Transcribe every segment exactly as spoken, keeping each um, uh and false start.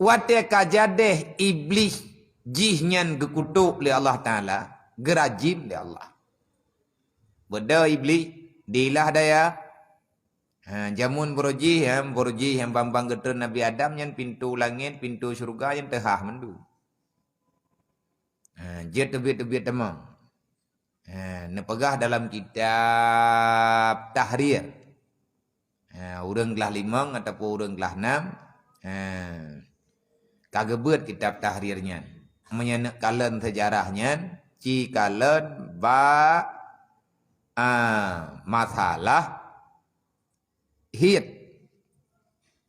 Watée ka jadeh Iblih jih nyan geukutok lé Allah Taala, geurajim lé Allah. Beudôh Iblih dilah daya. Ha, jameun beurujih, ha, beurujih nyang bang-bang geutreun Nabi Adam nyan pintoe langét, pintoe syeuruga nyan teuhah mandum. Ha, jeuet teubiet-teubiet tamong. Ha, neupeugah dalam kitab Tahrir. Ha, ureuëng glah limong ataupun ureuëng glah nam, ha, ka geubeuet kitab Tahrir nyan. Meunyoe neuk kalon seujarah nyan, ci kalon bak, a, masalah hiet.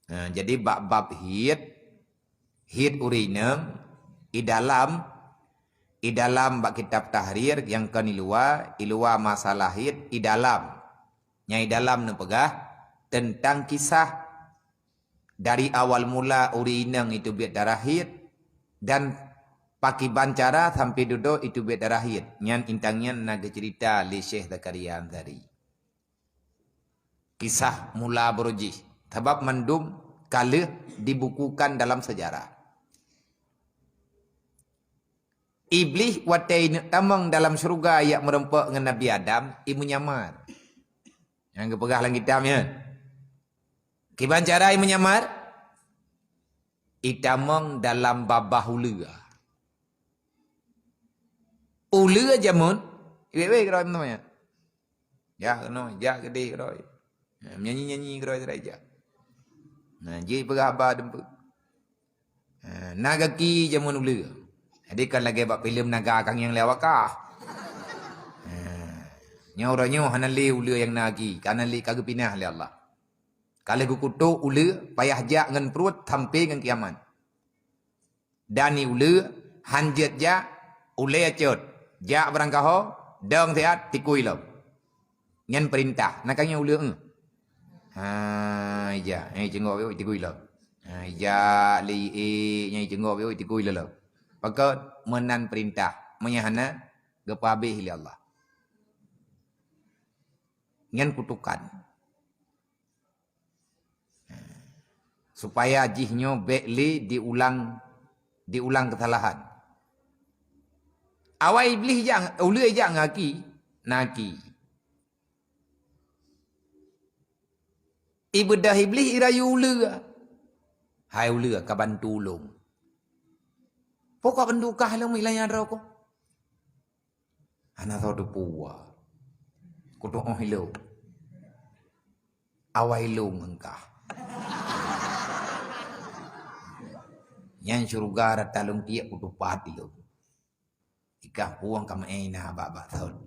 Ha, jadi bak bab hiet, hiet ureuëng inong, i dalam, i dalam bak kitab Tahrir nyang kon i luwa, i luwa masalah hiet, i dalam. Nyang i dalam neupeugah teuntang kisah dari awal mula ureuëng inong iteubiet darah hiet dan pakiban cara sampai dudoe iteubiet darah hiet. Nyan intang nyan na geuceurita lé Syekh Zakaria Ansari. Kisah mula beurujih, sabab mandum ka lheueh dibukukan dalam seujarah. Iblih watée ineuk tamong dalam syeuruga jak meurumpok ngon Nabi Adam, i meunyamar. Nyang geupeugah lam kitab nyan. Kiban cara i meunyamar? Itamong dalam babah uleue. Uleue jameun, iwé-wé keudroe teuma nyan. Jak keunoe, jak keudeh keudroe. Ha, nyanyi-nyanyi keudroe-keudroe jak. Nah, jih peugah haba dumpeue. Ha, na gaki jameun uleue. Jadi kan lagée bak filem naga kang nyang lé awakah. Ha, nyoe uroe nyoe hana lé uleue nyang na gaki, ka hana lé, ka geupinah lé Allah. Ka lheueh geukutok uleue payah jak ngon pruet sampai ngon kiamat. Dan i uleue han jeuet jak, ulée cot, jak barangkaho, dong siat, tikui lom. Nyan peurintah, na kang nyan uleue, eh. Ha, ija, eh, ceunggok biwoi tikui lom. Ha, ija, li, eh, nyang ceunggok biwoi tikui lom. Pakon meunan peurintah, meunyo hana geupeuhabéh lé Allah. Nyan kutukan. Supaya jih nyoe bék lé diulang, diulang keusalahan. Awai Iblih jak, uleue jak ngaki, naki. Ibeudôh Iblih irayu uleue. Hai uleue, ka bantu ulôn. Pokok bantu kah lôn ilanya droe ko. Hana soe teupeue. Kutu'oh ilôn. Awai lôn ngon kah. Nyan syeuruga rata lôn tiek kutupat ilôn. Ikah puang ka meu'en na bak-bak thon.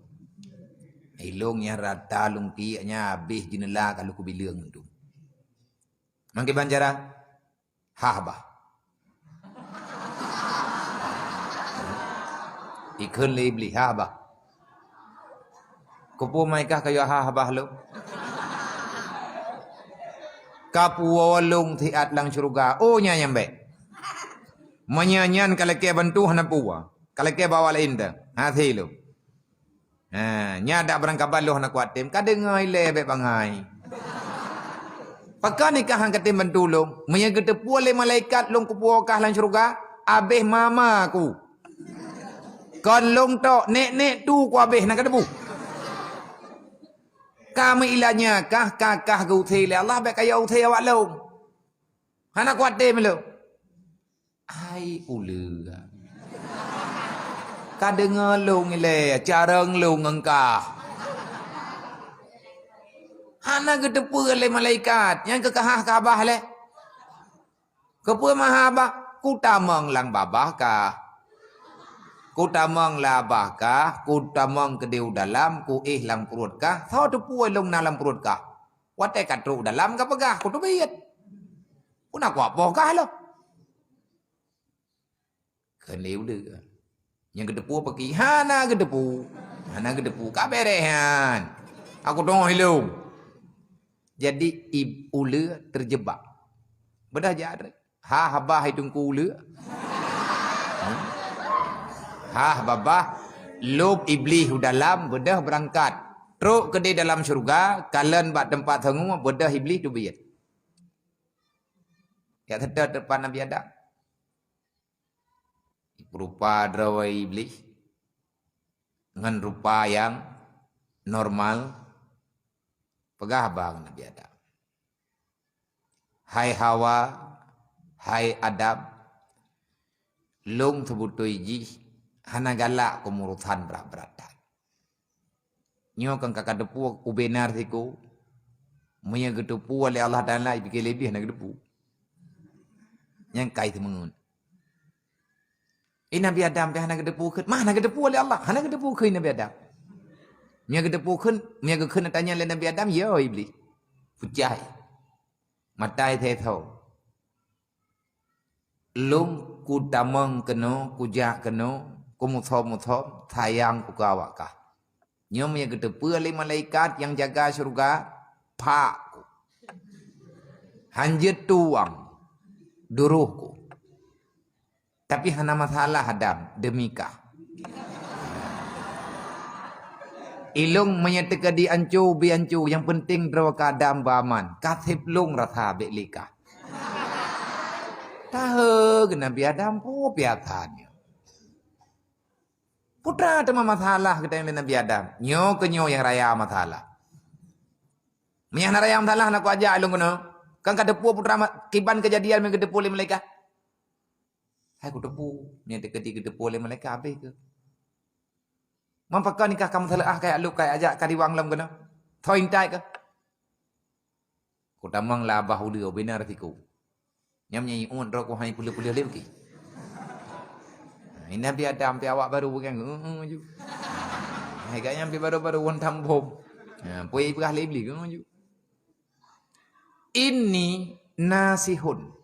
Ilôn nyan rata lôn tiek nyan habéh jeuneula ka lôn kubileueng tu. Mangke ban cara? Hah bah. Ikheun lé Iblih, hah bah. Kupeue mai kah kayue hah bah lôn? Ka puwoe lôn siat lam syeuruga. Oh, nyan nyang bék. Meunyo nyan ka lakée bantu hana puwoe. Ka lakée bawa laén dah. Hase lôn. Ha, nyan dak barangkaban lôn hana kuat tem. Ka deungoe ilée bék bangai. Pakon ikah han katem bantu lôn? Meunyo geuteupeue lé malaikat lôn kupuwoe kah lam syeuruga, abéh mama ku. Kon lôn tok, nek-nek tu ku abéh na kateupeue. Ka meuilanya kah, ka kah geuusé lé Allah, bék kayue usé awak lôn. Hana kuat tem lôn. Hai uleue. Ka deungoe lôn ilée, carông lôn ngon kah. Hana geuteupeue lé malaikat, nyan keu kah hah kah bah lé. Keupeue meuhah bah? Kutamong lam babah kah. Kutamong lam babah kah, kutamong keudéh u dalam, kuéh lam pruet kah, soe teupeue lôn na lam pruet kah. Watée ka trok u dalam ka peugah, kuteubiet. Peue na kuat poh kah lôn? Kheun lé uleue. Nyang geuteupeue paki, hana geuteupeue. Hana geuteupeue, ka béréh nyan. Aku teu'oh ilôn. Jadi, ib-, uleue teujeubak. Beudôh jak. Hah bah i teungku uleue. Hah babah, lôb Iblih u dalam, beudôh beurangkat. Trok keudéh dalam syeuruga, kalon bak teumpat seungue, beudôh Iblih teubiet. Jak seutôt teumpat Nabi Adam. Rupa droe Iblih ngon rupa nyang normal, peugah bak Nabi Adam, "Hai Hawa, hai Adam, lôn seubeutôi jih hana galak keu urusan brat-brat that. Nyoe kan ka kateupeue ubena risiko. Meunyoe geuteupeue lé Allah Taala, ipike leubeh hana geuteupeue." Nyang kai seumeungeut. Eh, Nabi Adam pih hana geuteupeue kheun. Mah hana geuteupeue lé Allah, hana geuteupeue kheun Nabi Adam. Meunyoe geuteupeue kheun, meunyoe geukheun tanya lé Nabi Adam, "Ya Iblih." Pucai. Matai thai tho. Lôn kutamong keunoe, kujak keunoe, kumusom-musom, sayang ku keu awak kah. Nyoe meunyoe geuteupeue lé malaikat nyang jaga syeuruga, pak ku. Hanjeuet tuwang duroh ku. Tapi hana masalah Adam, demi kah. Ilôn meunyoe teukeudi anco, bi anco, nyang peunteng droe keu Adam beuaman. Ka seb lôn rasa bék lé kah. Tahe geuh Nabi Adam, peue piatan nyoe. Putra teuma masalah geutanyoe lé Nabi Adam. Nyoe keu nyoe nyang raya masalah. Meunyoe hana raya masalah, hana kuajak ilôn keunoe. Kan kateupeue putra ma-, kiban keujadian meunyoe geuteupeue lé malaikat. Hai kuteupeue, meunyoe teukeudi geuteupeue lé malaikat habéh keuh. Man pakon nikah kamoe saleuah kajak lôk kajak jak kariwang lom keunoe? Tho intat keuh. Kutamong lam bah uleue, ubena risiko. Nyam nyang iôt droe ku hai peuleueh-peuleueh lé beuki. Hai Nabi Adam pih awak barô bukan, "Heeh, heeh," ju. Hai gak nyam pih barô-barô won tambom. Ha, peue ipeugah lé Iblih, "Heeh," ju. Inni nasihun.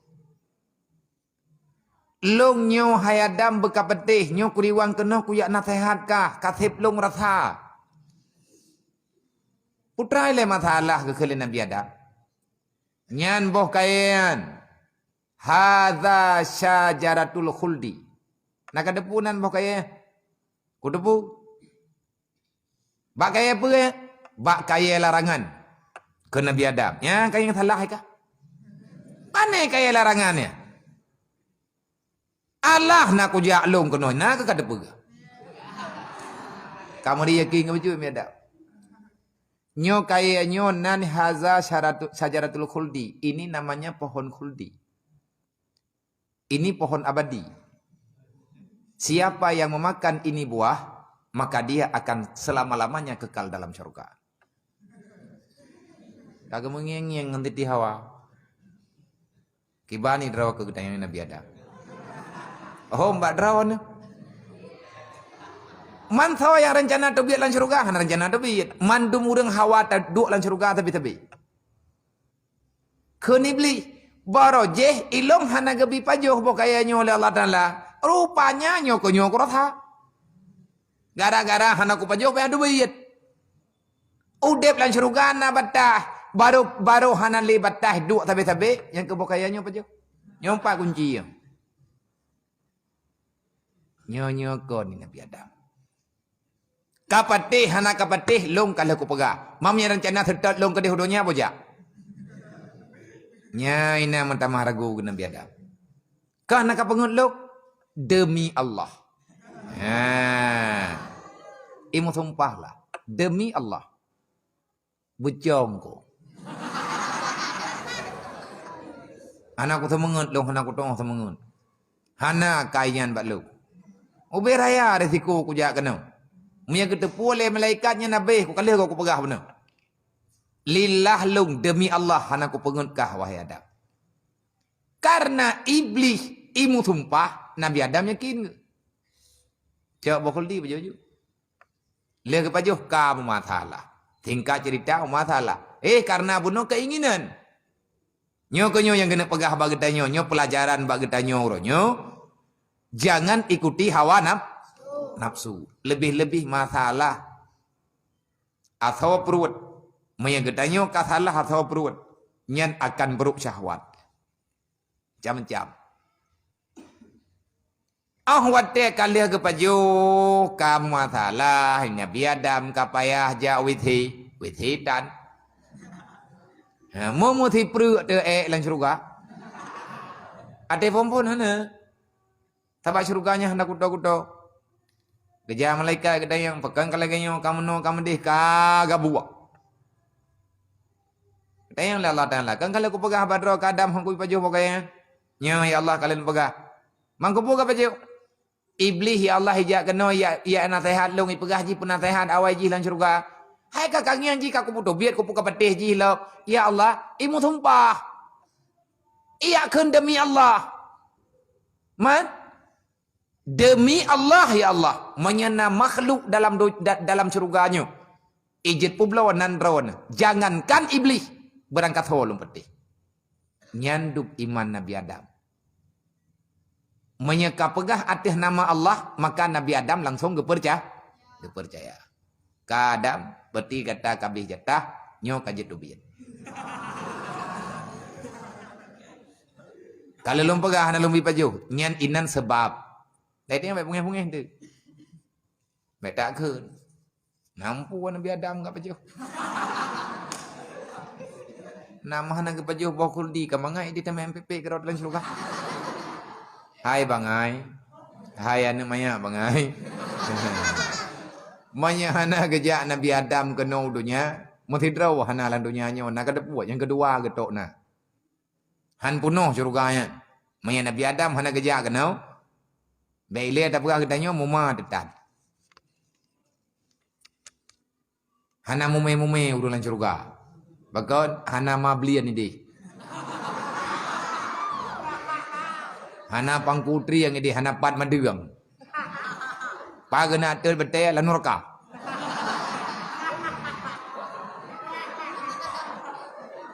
Lôn nyoe hai Adam beukapeuteh, nyoe kuriwang keunoe kujak naseuhat kah, ka seb lôn rasa. Putra ilée masalah geukheun lé Nabi Adam. Nyan boh kayée nyan. Hadza syajaratul khuldi. Na kateupeue nan boh kayée? Kuteupeue. Bak kayée peue? Bak kayée larangan. Keu Nabi Adam. Nyan kayée salah kah? Pane kayée larangan nyan? Alah na kujak lôn keunoe, na keuh kateupeue. Kamoe yakin keu bacut Nabi Adam. Nyoe kayée nyoe nan haza syaratu-, syajaratul khuldi. Ini namanya pohon khuldi. Ini pohon abadi. Siapa yang memakan ini buah, maka dia akan selama-lamanya kekal dalam syurga. Ka geumeungieng-ngieng ngon Siti Hawa. Kiban ni droe keu geutanyoe Nabi Adam. Oh, mbak droe nyoe. Man soe nyang rencana teubiet lam syeuruga, hana rencana teubiet. Mandum ureuëng hawa taduek lam syeuruga sabe-sabe. Kheun Iblih, "Barô jéh ilôn hana geubi pajoh boh kayée nyoe lé Allah Taala. Rupanya nyoe keu nyoe kurasa. Gara-gara hana kupajoh payah teubiet." Udeb lam syeuruga na bataih, barô, barô hana lé bataih duek sabe-sabe, nyang keu boh kayée nyoe pajoh. Nyoe pat kunci nyoe. Nyoe-nyoe kon Nabi Adam. Kapatéh hana kapatéh, lôn ka lheueh kupeugah. Mam nyang rencana seutôt lôn keudeh u donya bujak. Nyan inan meutamah ragu keu Nabi Adam. Kah na kapeungeut lôn? Demi Allah. Ha. Imu sumpah lah. Demi Allah. Beucong ko. Hana kuseumeungeut lôn, hana kuteungoh seumeungeut. Hana kayée nyan bak lôn. Ubé raya risiko kujak keunoe. Meunyoe geuteupeue lé malaikat nyan habéh, ku ka lheueh goe kupeugah bunoe. Lillah lôn, demi Allah, hana kupeungeut kah, wahai Adam. Karena Iblih imu sumpah, Nabi Adam yakin geuh. Cok boh khuldi baju-baju. Lheueh geupajoh ka meumasalah. Singkat cerita, meumasalah. Eh, karena bunoe keinginan. Nyoe keu nyoe nyang keuneuk peugah bak geutanyoe, nyoe peulajaran bak geutanyoe uroe nyoe. Jangan ikuti hawa naf-, nafsu. Lebih-lebih masalah asoe pruet. Meunyoe geutanyoe ka salah asoe pruet, nyan akan brok syahwat. Macam-macam. Oh watée ka lheueh geupajoh ka masalah, Nabi Adam ka payah jak W C, W C tan. Ha, mu-mu sipreuk teu ék lam syeuruga. Até phon-phon hana. Sabab syeuruga nyan hana kuto-kuto. Geujak malaikat geutanyong, "Pakon ka lagée nyoe, ka meunoe, ka meudeh, ka gabuek?" Geutanyong lé Allah Taala, "Kon ka lheueh kupeugah bak droe keu Adam hana kupajoh pakaian?" "Nyoe, ya Allah, ka lheueh neupeugah." "Man keupeue kapajoh?" "Iblih, ya Allah, ijak keunoe, ijak, ijak naseuhat lôn, ipeugah jih peunaseuhat awai jih lam syeuruga. Hai ka kangieng jih ka kupeuteubiet, kupeukeupatéh jih lom. Ya Allah, imeusumpah. Ijak kheun demi Allah." Man? "Demi Allah, ya Allah, meunyoe na makhluk dalam do-, da-, dalam syeuruga nyoe, ijeuet peubloe nan droeneuh, jangankan Iblih, beurangkasoe lôn patéh." Nyan dub iman Nabi Adam. Meunyoe ka peugah ateueh nama Allah, maka Nabi Adam langsong geupeurca-, geupeurcaya. "Ka Adam, peuti gata ka abéh jatah, nyoe ka jeuet teubiet." "Ka lheueh lôn peugah hana lôn bi pajoh." Nyan inan seubab. Dai teuh bèk beungéh-beungéh teuh. Bèk takheun. Nampu Nabi Adam ka pajoh. Nama hana geupajoh boh khuldi, ka mangat di tamong pipék keudroe dalam syeuruga. Hai bangai. Hai aneuk manyak bangai. Meunyoe hana geujak Nabi Adam keunoe u donya, meusidroe hana lam donya nyoe, na ka teupeue nyang keudua geutok na. Han peunoh syeuruga nyan. Meunyoe Nabi Adam hana geujak keunoe, bèk ilée tapeugah geutanyoe muma teutan. Hana mumé-mumé ureueng lam syeuruga. Pakon? Hana ma blian idéh. Hana pangku trieng idéh, hana pat madeueng. Pageuna ateueh batée lam nuraka.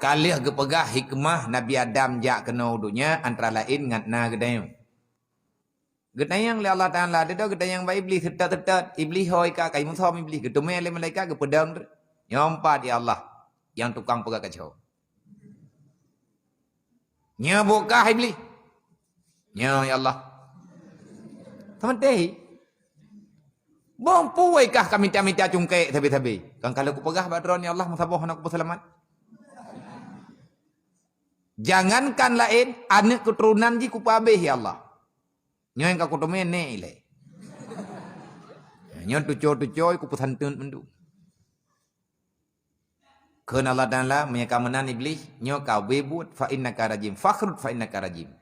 Ka lheueh geupeugah hikmah Nabi Adam jak keunoe u donya antara laén ngat na geutanyoe. Geutanyong lé Allah Taala, dudoe geutanyong bak Iblih, seutôt-seutôt. Iblih hôi ka, ka jimusöm Iblih, geuteumé lé malaikat, geupeudong. Nyoe pat, ya Allah, nyang tukang peugah kacau. Nyoe bukah Iblih. Nyoe, ya Allah. Sama teh. Boh puai kah ka mita-mita cungkék sabe-sabe. Kan kalau kupeugah bak droe, ya Allah, meusaboh hana kupeuseulamat. Jangankan laén, aneuk keuturonan jih kupeuabéh, ya Allah. Nyoe nyang ka kuteumé nék ilée. Nyoe tuco-tuco kupeusanteut mandum. Kheun Allah Taala, meunyoe ka meunan Iblih, nyoe ka ubé buet, fa innaka rajim, fakhruj fa innaka rajim.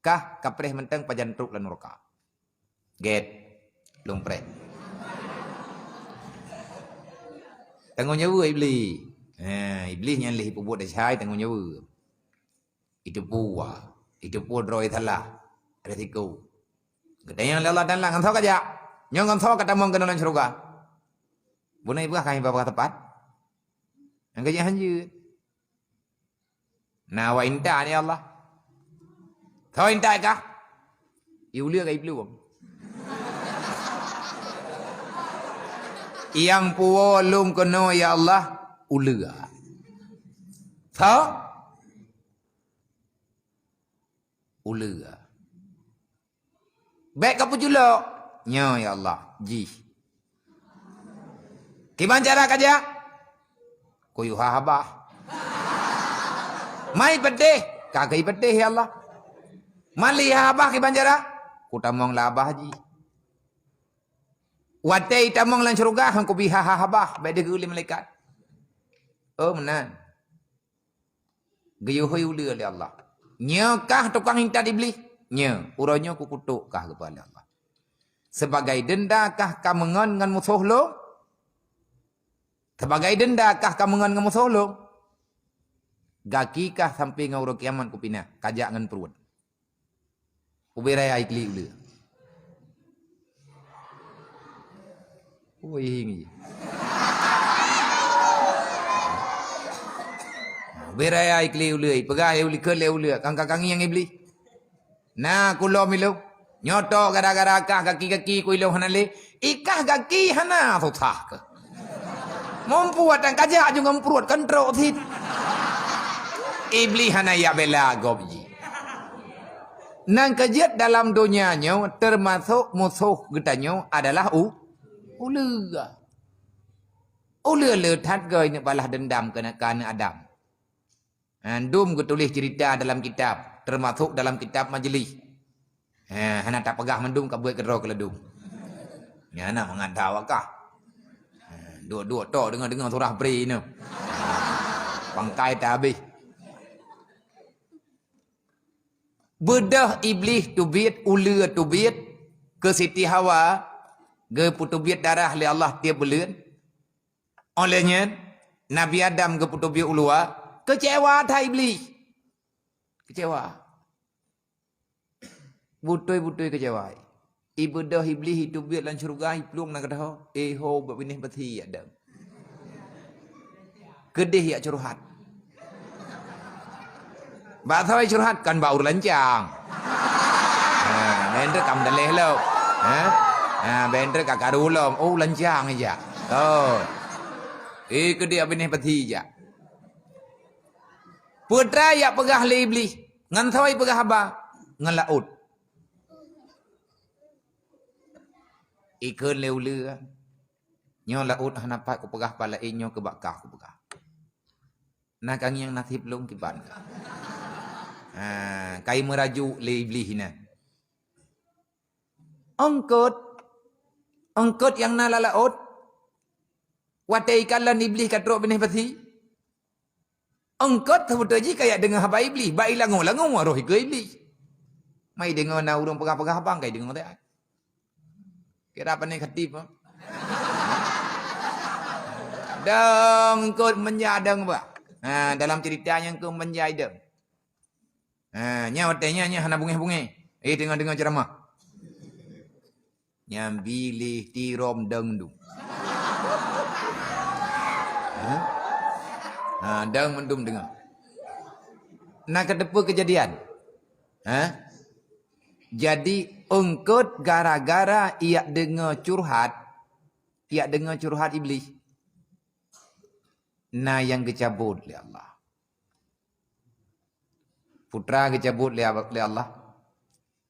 Kah ka preh mantong pajan trok lam nuraka. Gét, lôn preh. Tanggong jaweub Iblih. Ha, Iblih nyan lé peubuet desya hai tanggong jaweub. Itu pua, itu pua droe salah, risiko. Geutanyong lé Allah Taala, "Ngon soe kajak?" "Nyoe ngon soe katamong keunoe lam syeuruga?" Bunoe ipeugah, "Kami babah teumpat." Nyang kajak hanjeuet. Na awak intat, ya Allah. Soe intat kah? Iuleue ka iplueng. Nyang puwoe lôn keunoe, ya Allah, uleue. Soe? Uleue. Bèk kapeuculok. Nyoe, ya Allah, jih. Kiban cara kajak? Kuyue ha babah. Mai peudeh, ka keu peudeh, ya Allah. Mali ha babah kiban cara? Kutamong lam babah jih. Watèe itamong lam syeuruga, han kubi ha babah, bèk deuh geuleuh malaikat. Oh, meunan. Geuyue hôi uleue lé Allah. Nyoe kah tukang intat Iblih? Nyoe, uroe nyoe kukutok kah geupeugah lé Allah. Sebagai denda kah kameungon ngon musoh lôn? Sebagai denda kah kameungon ngon musoh lôn? Gaki kah sampoe ngon uroe kiamat kupinah, kajak ngon pruet. Ubé raya iklik uleue. Ui, ngi. Ubé raya iklik uleue, peugah lé uleue, keu lé uleue, kang kakang nyang Iblih. Na kulom ilong. Nyoe tok gara-gara kah gaki-gaki ku ilong hana lé. Ikah gaki hana susah keuh. Mumpue watang kajak ju ngon pruet kan trok sit. Iblih hana yak bela gob jih. Nyang keujeuet dalam donya nyoe teumasok musoh geutanyoe adalah u-, uleue. Uleue le that goe neuk balah deundam keu aneuk Adam. Ha, dum geutuléh ceurita dalam kitab, teumasok dalam kitab Majeulis. Eh, hana tapeugah mandum ka buet keudroe keuleudum. Nyan na mangat that wakah. Eh, duek-duek tok deungoe-deungoe surah pri nyoe. Pangkai ta habéh. Beudôh Iblih teubiet, uleue teubiet keu Siti Hawa, geupeuteubiet darah lé Allah tieb buleuen. Óh lheueh nyan, Nabi Adam geupeuteubiet u luwa, keucewa that Iblih. Keucewa. Beutôi-beutôi keucewa. Ibeudôh Iblih iteubiet lam syeuruga, iplueng na keudroe. Eh ho, bak binéh peuthi yak deueng. Keudeh yak curhat. Bak soe curhat kan bak ureueng lancang. Ha, bendera kam daleh lo. Ha? Ha, bendera ka karu lom. Oh, lancang aja. Oh. Eh, keudeh bak binéh peuthi jak. Peue treuk yak peugah lé Iblih? Ngon soe peugah haba? Ngon laôt. Ikheun lé uleue, nyoe laôt hana pat kupeugah pat laén, nyoe keu bak kah kupeugah. Na ka ngieng naseb lôn kiban kah. Ha, kai meurajuk lé Iblih nyan. Eungkot, eungkot nyang na lam laôt. Watée ikalon Iblih ka trok binéh peuthi. Eungkot seubeutôi jih ka yak deungoe haba Iblih, bak ilango-lango roh ikeue Iblih. Mai deungoe na ureueng peugah-peugah haba kai deungoe teuh. Kira pane khatib, ha? Deueng eungkot meunjai deueng bah. Ha, dalam ceurita nyang keu meunjai deueng. Ha, nyan watée nyan, nyan hana bungéh-bungéh. Eh, deungoe-deungoe ceuramah. Nyan biléh tirom deueng dum. Ha? Ha, deueng mandum deungoe. Na kateupeue keujadian? Ha? Jadi, eungkot gara-gara yak deungoe curhat, yak deungoe curhat Iblih. Na nyang geucabot lé Allah. Peue treuk geucabot lé, lé Allah?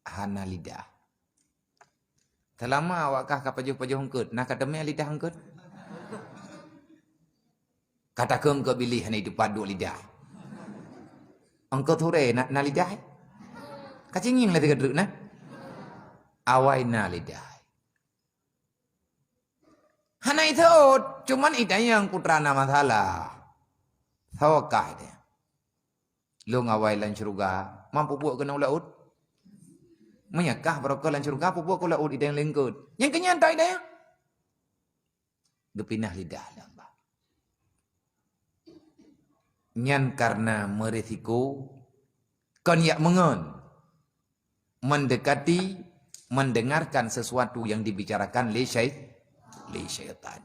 Hana lidah. Seulama awak kah ka pajoh-pajoh eungkot, na ka teumé lidah eungkot? Ka takheun keu biléh hana iteupat duek lidah. Eungkot huré na, na lidah? Ka cinggieng lé sigoe treuk na? Awai na lidah. Hana iseuôt, cuman itanyong peue treuk na masalah. Soe kah itanyong? Lôn awai lam syeuruga, man peubuet keunoe u laôt? Meunyo kah barô keuh lam syeuruga, peubuet keuh u laôt itanyong lé eungkot. Nyang keu nyan ta itanyong. Geupinah lidah lé Allah. Nyan kareuna meurisiko kon yak meungon. Mendekati, mendengarkan sesuatu yang dibicarakan lé syai-, lé syaitan.